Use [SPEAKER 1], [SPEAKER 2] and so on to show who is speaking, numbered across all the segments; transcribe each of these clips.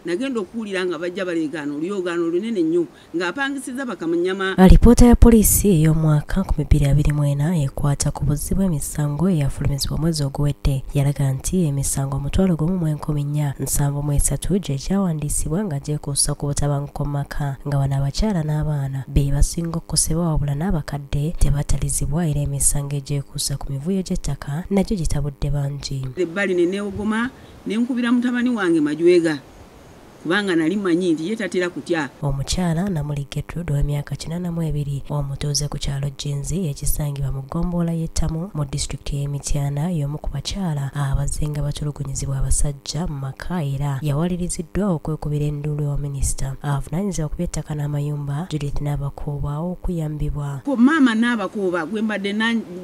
[SPEAKER 1] Nagenda okuwulira nga bajja baleegaana oluyogaano olunene nnyo ng'apangisiza bakamunyama.
[SPEAKER 2] Alipoota ya poliisi ey'omwaka 2024 ekwata ku buzzi bw'emisango eyafulumizibwa omwezi oguwedde yalaga nti emisango 1473 gye gyawandiisibwa nga gyekuusa ku butabanguko mu maka, nga bano abakyala n'abaana be basinga okukosebwa, wabula n'abakadde tebatalizibwa, era emisango egyekuusa ku mivuyo gy'ettaka nagyo gitabudde bangi.
[SPEAKER 1] Ebbali ne neewogoma ne nkubira mutabani wange Majwega, kubanga nali mmanyi nti ye tatera kutya.
[SPEAKER 2] Omukyala Namuli Gertrude ow'emyaka 82 omutuuze ku kyalo Jinzi ekisangibwa mu ggombolola y'Ettamu mu disitulikiti y'e Mityana y'omu ku bakyala abazze nga batulugunyizibwa abasajja mu maka, era yawaliriziddwa okwekubira enduulu ewa minisita avunaanyizibwa ku by'ettaka n'amayumba Judith Nabakooba okuyambibwa.
[SPEAKER 1] Ko maama Nabakooba gwe mbadde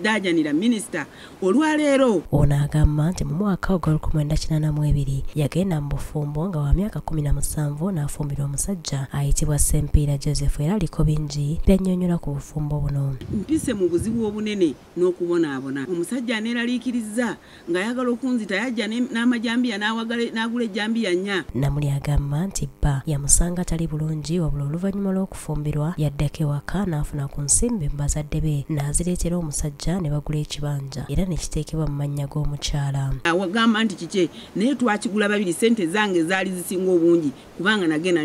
[SPEAKER 1] ndaajanira minisita olwaleero.
[SPEAKER 2] Ono agamba nti mu mwaka ogwa 1982 yagenda mu bufumbo nga wa myaka 17 n'afumbirwa omusajja ayitibwa Sempiira Joseph, era aliko bingi byannyonnyola ku bufumbo buno.
[SPEAKER 1] Mpise mu buzibu obunene n'okubonaabona. Omusajja aneeraliikiriza ng'ayagala okunzita, yajja n'amajambiya n'agula ejjambiya nnya.
[SPEAKER 2] Namuli agamba nti bba yamusanga tali bulungi, wabula oluvannyuma lw'okufumbirwa yaddako ewaka n'afuna ku nsimbi mu bazadde be n'azireetera omusajja ne bagula ekibanja era ne kiteekebwa mu mannya g'omukyala.
[SPEAKER 1] Awagamba nti kike naye twakigula babiri, ssente zange zaali zisinga obungi kubanga nagenda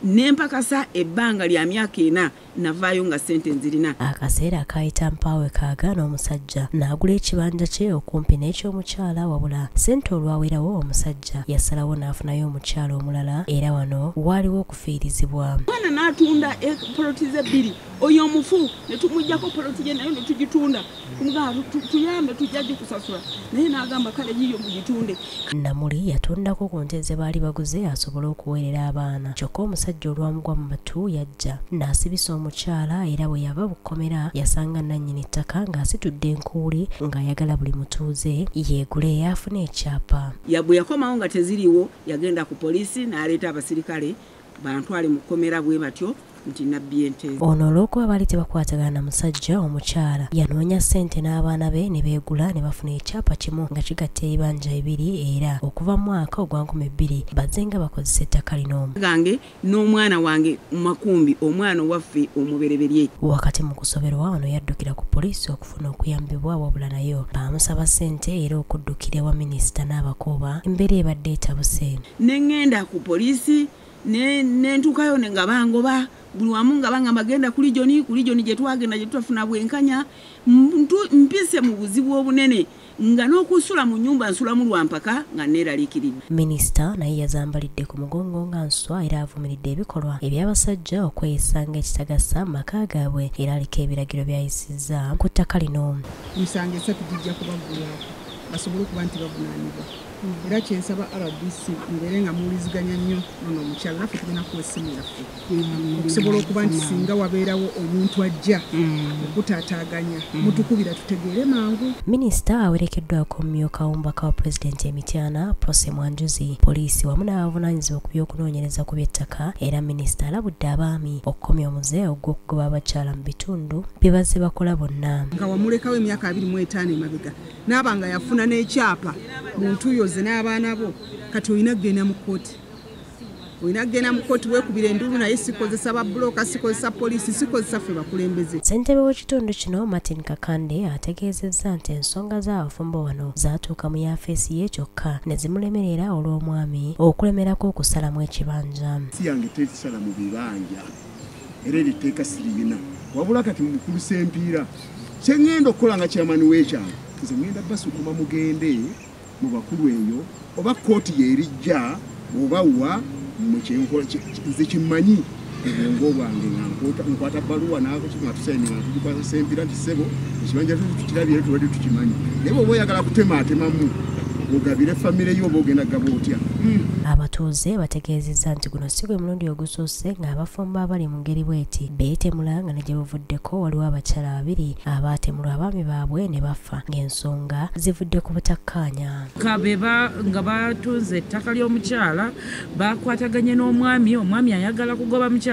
[SPEAKER 1] nempakasa ebbanga lya myaka 4 navaayo nga ssente nzirina.
[SPEAKER 2] Akaseera akayita mpaawe kaagaana omusajja n'agula ekibanja kye okumpi n'ekyomukyala, wabula ssente olwawerawo omusajja yasalawo n'afunayo omukyala omulala, era wano waaliwo okufiirizibwa.
[SPEAKER 1] Omwana n'atunda poloti ze bbiri, oyo omufu ne tumuggyako poloti ye nayo ne tugitunda, tumugamba tuyambe tujja gikusasula, naye n'agamba kale yiyo mugitunde.
[SPEAKER 2] Namuli yatundako ku nte ze baali baguze asobole okuweerera abaana, kyokka omusajja olwamugwa mu matu yajja n'asibisa omukyala, era bwe yava bukomera yasanga nannyini ttaka ng'asitudde enkuuli ng'ayagala buli mutuuze yeegule afune ekyapa.
[SPEAKER 1] Bwe yakomawo nga teziriiwo yagenda ku poliisi n'aleeta abasirikale bantwale mu kkomera bwe batyo nti nabbi ente.
[SPEAKER 2] Ono olw'okuba baali tebakwatagana na musajja, omukyala yanoonya ssente n'abaana be ne beegula ne bafuna ekyapa kimu nga kigatta ebibanja bibiri, era okuva mu mwaka ogwa 2000 bazze nga bakozesa ettaka lino.
[SPEAKER 1] Gange n'omwana wange Makumbi, omwana owaffe omubereberye.
[SPEAKER 2] Wakati mu kusoberwa ono yaddukira ku poliisi okufuna okuyambibwa, wabula nayo baamusaba ssente era okuddukira ewa minisita Nabakooba embeera ebadde etabuse.
[SPEAKER 1] Ne ŋŋenda ku poliisi nentuukayo nga bangoba buli wamu nga bangamba genda ku Lijoni gye twagenda gye tutafuna bwenkanya. Mpise mu buzibu obunene nga n'okusula mu nnyumba nsulamu lwa mpaka nga neeraliikiridde.
[SPEAKER 2] Minisita naye yazambalidde ku mugongo nga nswa, era avumiridde ebikolwa eby'abasajja okweyisa ng'ekitagasa mu maka gaabwe, era aliko ebiragiro by'ayisizza ku ttaka lino.
[SPEAKER 3] Emisango 3 gijja kubaggulwako basobole okuba nti bavunaanibwa, era kyensaba RDC mubeere nga muwuliziganya nnyo nono omukyala, naffe tugenda kuwa essimu yaffe okusobola okuba nti singa wabeerawo omuntu ajja okutaataaganya mutukubira tutegeere mangu.
[SPEAKER 2] Minisita awerekeddwako omumyuka w'omubaka wa pulezidenti e Mityana Prossy Mwanjuzi, poliisi wamu n'abavunaanyizibwa ku by'okunoonyereza ku by'ettaka, era minisita alabudde abaami okukomya omuze ogw'okugoba abakyala mu bitundu bye bazze bakola bonna.
[SPEAKER 3] Nga wamulekawo emyaka 25 emabega n'aba nga yafuna n'ekyapa mu ntuuyo ze n'abaana bo, kati olina kugenda mu kkooti, olina kugenda mu kkooti weekubira enduulu, naye sikozesa babbulooka, sikozesa poliisi, sikozesa ffe bakulembeze.
[SPEAKER 2] Ssentebe w'ekitundu kino Martin Kakande ategeezezza nti ensonga z'abafumbo bano zaatuuka mu yafeesi ye kyokka ne zimulemerera olw'omwami okulemerako okusalamu ekibanja.
[SPEAKER 4] Si yange tesala mu bibanja era eriteeka siriyina, wabula kati mukulu Sempiira kye ŋŋenda okukola nga kyamani w'ekyalo, nze ŋŋenda basukuma mugende mu bakulu eyo, oba kkooti yeerijja oba wa nze kimmanyi obwongo bwange nga nkwata bbaluwa nga tusayininga nga tugikwasa Sempiira nti ssebo ekibanja tukirabye era tubadde tukimanyi, naye bw'oba oyagala kutemaatemamu ogabire famire yo oba ogenda gaba otya.
[SPEAKER 2] Abatuuze bategeezezza nti guno si gwe mulundi ogusoose ng'abafumbo abali mu ngeri bw'eti beetemula, nga ne gye buvuddeko waliwo abakyala babiri abaatemulwa abaami baabwe ne bafa ng'ensonga zivudde ku butakkaanya.
[SPEAKER 5] Nga batunze ettaka ly'omukyala bakwataganye n'omwami, omwami ayagala kugoba mukyala.